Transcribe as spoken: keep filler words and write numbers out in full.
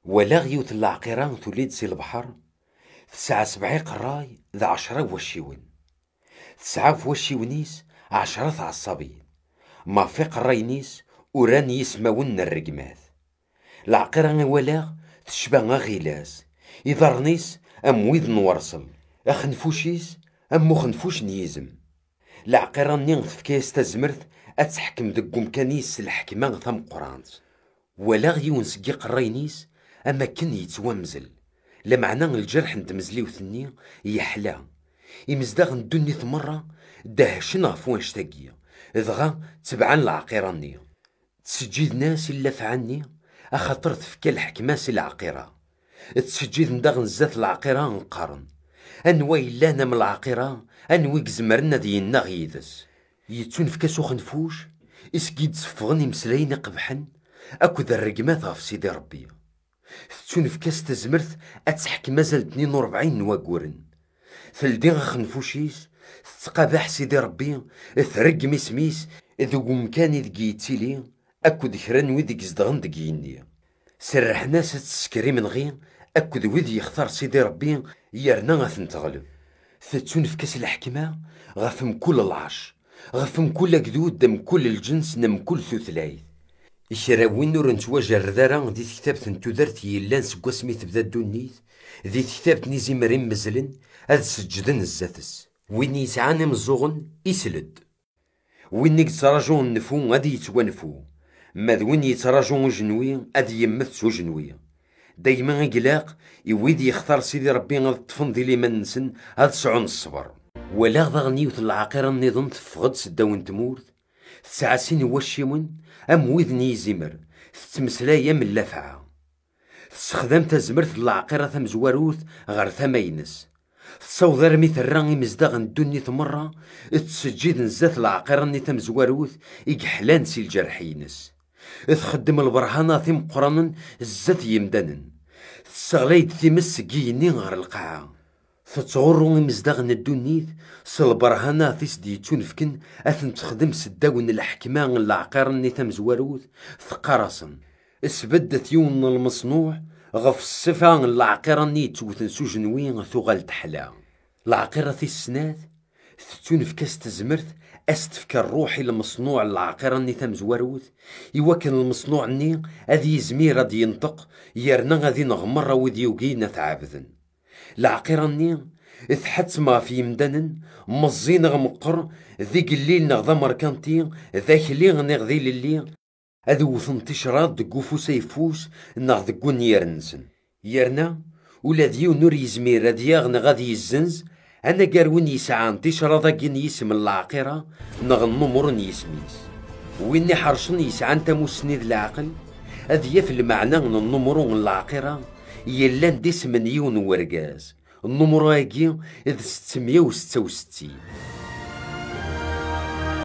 Walaɣ yiwet n leɛqira tuli-d si lebḥer, tesɛa sebɛa iqerray d ɛecra n wacciwen. Tesɛa ɣef wacciwen-is ɛecra tɛeṣṣabin. Ma ɣef iqerrayen-is uran yismawen n rregmat. Leɛqira i walaɣ tecba aɣilas, iḍarren-is am wid n werṣel, axenfuc-is am uxenfuc n yizem. Leɛqira-nni tefka-yas tazmert ad teḥkem deg umkan-is s leḥkma tameqqrant. Walaɣ yiwen seg iqerrayen-is am akken yettwamzel, lameɛna lǧerḥ n tmezliwt-nni yeḥla. Imezdaɣ n ddunit merra dehcen ɣef wannect-agi, dɣa tebɛen leɛqira-nni. Ttseǧǧiden-as i llafɛa-nni, axaṭer tefka lḥekma-s i leɛqira. Ttseǧǧiden daɣen zdat leɛqira, qqaren: "Anwa yellan am leɛqira? Anwa i izemren ad yennaɣ yid-s?" Yettunefk-as uxenfuc, i seg i d-seffɣen imeslayen iqebḥen akked rregmat ɣef Sidi Ṛebbi. Tettunefk-as tazmert ad teḥkem azal n tnin u rebɛin n wagguren. Teldi axenfuc-is, tettqabaḥ Sidi Ṛebbi, treggem isem-is deg umkan ideg yettili akked kra n wid i izedɣen deg yigenni. Serrḥen-as ad tesker imenɣi akked wid yextar Sidi Ṛebbi, yerna ad ten-teɣleb. Tettunefk-as lḥekma ɣef mkul lɛerc, ɣef mkul agdud, mkul lǧens, n mkul tutlayt. Kra win ur nettwajerred ara di tektabt n tudert yellan seg wasmi tebda ddunit, di tektabt n izimer immezlen, ad seǧǧden zdat-s. Win yesɛan imeẓẓuɣen, isel-d. Win i yettraǧun nnfu, ad yettwanfu. Ma d win yettraǧun ujenwi, ad yemmet s ujenwi. Daymi i ilaq i wid yextar Sidi Ṛebbi ad ṭṭfen di liman-nsen, ad sɛun ṣṣber. Walaɣ daɣen yiwet n leɛqira nniḍen teffeɣ-d s ddaw n tmurt, tesɛa sin n wacciwen am wid n yizimer, tettmeslay am llafɛa. Tessexdam tazmert n leɛqira tamezwarut ɣer tama-ines. Tessaweḍ armi terra imezdaɣ n ddunit merra ttseǧǧiden zdat leɛqira-nni tamezwarut i yeḥlan si lǧerḥ-ines. Txeddem lberhanat imeqqranen zdat yimdanen. Tesseɣlay-d times seg yigenni ɣer lqaɛa. Tettɣurru imezdaɣ n ddunit s lberhanat i s-d-yettunefken ad ten-texdem s ddaw n leḥkma n leɛqira-nni tamezwarut, teqqar-asen: "Sbeddet yiwen n lmeṣnuɛ ɣef ṣṣifa n leɛqira-nni yettewten s ujenwi, tuɣal teḥla." Leɛqira tis snat tettunefk-as tezmert ad s-tefk ṛṛuḥ i lmeṣnuɛ n leɛqira-nni tamezwarut, iwakken lmeṣnuɛ-nni ad yizmir ad d-yenṭeq, yerna ad ineɣ merra wid yugin ad t-ɛebden. Leɛqira-nni tḥettem ɣef yimdanen, meẓẓi neɣ meqqer, d igellil neɣ d amerkanti, d akli neɣ d ilelli, ad wten ticraḍ deg ufus ayeffus neɣ deg unnyir-nsen. Yerna ula d yiwen ur yezmir ad yaɣ neɣ ad yezzenz anagar win yesɛan ticraḍ-agi n yisem n leɛqira neɣ n numru n yisem-is. Win iḥercen yesɛan tamussni d leɛqel ad yaf lmeɛna n numru n leɛqira yellan d isem n yiwen n wergaz. Numru-agi d settemya u setta u settin.